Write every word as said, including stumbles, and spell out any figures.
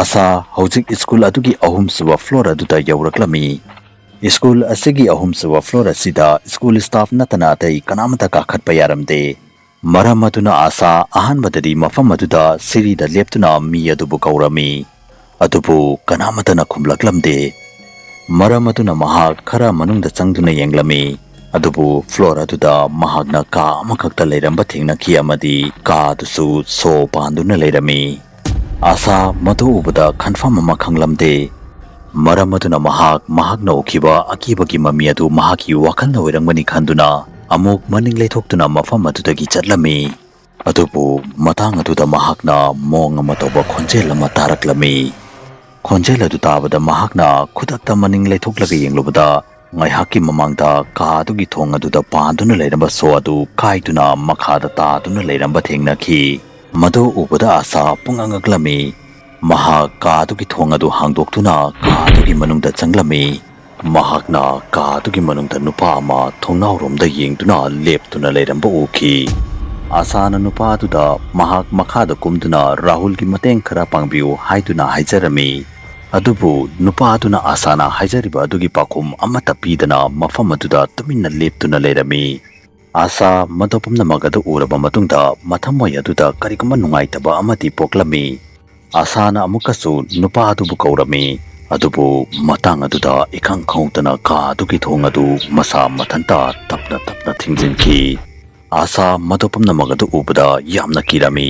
ꯑꯁꯥ ꯍꯧꯖꯤꯛ ꯁ꯭ꯀꯨꯜ ꯑꯗꯨꯒꯤ ꯑꯍꯨꯝꯁꯨꯕ ꯐ꯭ꯂꯣꯔ ꯑꯗꯨꯗ ꯌꯧꯔꯛꯂꯝꯃꯤ꯫ ꯁ꯭ꯀꯨꯜ ꯑꯁꯤꯒꯤ ꯑꯍꯨꯝꯁꯨꯕ ꯐ꯭ꯂꯣꯔ ꯑꯁꯤꯗ ꯁ꯭ꯀꯨꯜ ꯁ꯭ꯇꯥꯐ ꯅꯠꯇꯅ ꯑꯇꯩ ꯀꯅꯥꯃꯠꯇ ꯀꯥꯈꯠꯄ ꯌꯥꯔꯝꯗꯦ꯫ ꯃꯔꯝ ꯑꯗꯨꯅ ꯑꯁꯥ ꯑꯍꯥꯟꯕꯗꯗꯤ ꯃꯐꯝ ꯑꯗꯨꯗ ꯁꯤꯔꯤꯗ ꯂꯦꯞꯇꯨꯅ ꯃꯤ ꯑꯗꯨꯕꯨ ꯀꯧꯔꯝꯃꯤ꯫ ꯑꯗꯨꯕꯨ ꯀꯅꯥꯃꯠꯇꯅ ꯈꯨꯝꯂꯛꯂꯝꯗꯦ꯫ ꯃꯔꯝ ꯑꯗꯨꯅ ꯃꯍꯥꯛ ꯈꯔ ꯃꯅꯨꯡꯗ ꯆꯪꯗꯨꯅ ꯌꯦꯡꯂꯝꯃꯤ꯫ ꯑꯗꯨꯕꯨ ꯐ꯭ꯂꯣꯔ ꯑꯗꯨꯗ ꯃꯍꯥꯛꯅ ꯀꯥ ꯑꯃꯈꯛꯇ ꯂꯩꯔꯝꯕ ꯊꯦꯡꯅꯈꯤ ꯑꯃꯗꯤ ꯀꯥ ꯑꯗꯨꯁꯨ ꯁꯣ ꯄꯥꯟꯗꯨꯅ ꯂꯩꯔꯝꯃꯤ꯫ ꯑꯁꯥ ꯃꯗꯨ ꯎꯕꯗ ꯈꯟꯐꯝ ꯑꯃ ꯈꯪꯂꯝꯗꯦ꯫ ꯃꯔꯝ ꯑꯗꯨꯅ ꯃꯍꯥꯛ ꯃꯍꯥꯛꯅ ꯎꯈꯤꯕ ꯑꯀꯤꯕꯒꯤ ꯃꯃꯤ ꯑꯗꯨ ꯃꯍꯥꯛꯀꯤ ꯋꯥꯈꯜꯅ ꯑꯣꯏꯔꯝꯒꯅꯤ ꯈꯟꯗꯨꯅ ꯑꯃꯨꯛ ꯃꯅꯤꯡ ꯂꯩꯊꯣꯛꯇꯨꯅ ꯃꯐꯝ ꯑꯗꯨꯗꯒꯤ ꯆꯠꯂꯝꯃꯤ꯫ ꯑꯗꯨꯕꯨ ꯃꯇꯥꯡ ꯑꯗꯨꯗ ꯃꯍꯥꯛꯅ ꯃꯑꯣꯡ ꯑꯃ ꯇꯧꯕ ꯈꯣꯟꯖꯦꯜ ꯑꯃ ꯇꯥꯔꯛꯂꯝꯃꯤ꯫ ꯈꯣꯟꯖꯦꯜ ꯑꯗꯨ ꯇꯥꯕꯗ ꯃꯍꯥꯛꯅ ꯈꯨꯗꯛꯇ ꯃꯅꯤꯡ ꯂꯩꯊꯣꯛꯂꯒ ꯌꯦꯡꯂꯨꯕꯗ ꯉꯥꯏꯍꯥꯛꯀꯤ ꯃꯃꯥꯡꯗ ꯀꯥ ꯑꯗꯨꯒꯤ ꯊꯣꯡ ꯑꯗꯨꯗ ꯄꯥꯟꯗꯨꯅ ꯂꯩꯔꯝꯕ ꯁꯣ ꯑꯗꯨ ꯀꯥꯏꯗꯨꯅ ꯃꯈꯥꯗ ꯇꯥꯗꯨꯅ ꯂꯩꯔꯝꯕ ꯊꯦꯡꯅꯈꯤ꯫ ꯃꯗꯨ ꯎꯕꯗ ꯑꯁꯥ ꯄꯨꯡꯉꯛ ꯉꯛꯂꯝꯃꯤ꯫ ꯃꯍꯥꯛ ꯀꯥ ꯑꯗꯨꯒꯤ ꯊꯣꯡ ꯑꯗꯨ ꯍꯥꯡꯗꯣꯛꯇꯨꯅ ꯀꯥ ꯑꯗꯨꯒꯤ ꯃꯅꯨꯡꯗ ꯆꯪꯂꯝꯃꯤ꯫ ꯃꯍꯥꯛꯅ ꯀꯥ ꯑꯗꯨꯒꯤ ꯃꯅꯨꯡꯗ ꯅꯨꯄꯥ ꯑꯃ ꯊꯣꯡꯅꯥꯎꯔꯣꯝꯗ ꯌꯦꯡꯗꯨꯅ ꯂꯦꯞꯇꯨꯅ ꯂꯩꯔꯝꯕ ꯎꯈꯤ꯫ ꯑꯁꯥꯅ ꯅꯨꯄꯥ ꯑꯗꯨꯗ ꯃꯍꯥꯛ ꯃꯈꯥꯗ ꯀꯨꯝꯗꯨꯅ ꯔꯥꯍꯨꯜꯒꯤ ꯃꯇꯦꯡ ꯈꯔ ꯄꯥꯡꯕꯤꯌꯨ ꯍꯥꯏꯗꯨꯅ ꯍꯥꯏꯖꯔꯝꯃꯤ꯫ ꯑꯗꯨꯕꯨ ꯅꯨꯄꯥ ꯑꯗꯨꯅ ꯑꯁꯥꯅ ꯍꯥꯏꯖꯔꯤꯕ ꯑꯗꯨꯒꯤ ꯄꯥꯎꯈꯨꯝ ꯑꯃꯠꯇ ꯄꯤꯗꯅ ꯃꯐꯝ ꯑꯗꯨꯗ ꯇꯨꯃꯤꯟꯅ ꯂꯦꯞꯇꯨꯅ ꯂꯩꯔꯝꯃꯤ꯫ ꯑꯁꯥ ꯃꯗꯨ ꯄꯨꯝꯅꯃꯛ ꯑꯗꯨ ꯎꯔꯕ ꯃꯇꯨꯡꯗ ꯃꯊꯃꯣꯏ ꯑꯗꯨꯗ ꯀꯔꯤꯒꯨꯝꯕ ꯅꯨꯡꯉꯥꯏꯇꯕ ꯑꯃꯗꯤ ꯄꯣꯛꯂꯝꯃꯤ꯫ ꯑꯁꯥꯅ ꯑꯃꯨꯛꯀꯁꯨ ꯅꯨꯄꯥ ꯑꯗꯨꯕꯨ ꯀꯧꯔꯝꯃꯤ꯫ ꯑꯗꯨꯕꯨ ꯃꯇꯥꯡ ꯑꯗꯨꯗ ꯏꯈꯪ ꯈꯪꯍꯧꯗꯅ ꯀꯥ ꯑꯗꯨꯒꯤ ꯊꯣꯡ ꯑꯗꯨ ꯃꯁꯥ ꯃꯊꯟꯇ ꯇꯞꯅ ꯇꯞꯅ ꯊꯤꯡꯖꯤꯟꯈꯤ꯫ ꯑꯁꯥ ꯃꯗꯨ ꯄꯨꯝꯅꯃꯛ ꯑꯗꯨ ꯎꯕꯗ ꯌꯥꯝꯅ ꯀꯤꯔꯝꯃꯤ꯫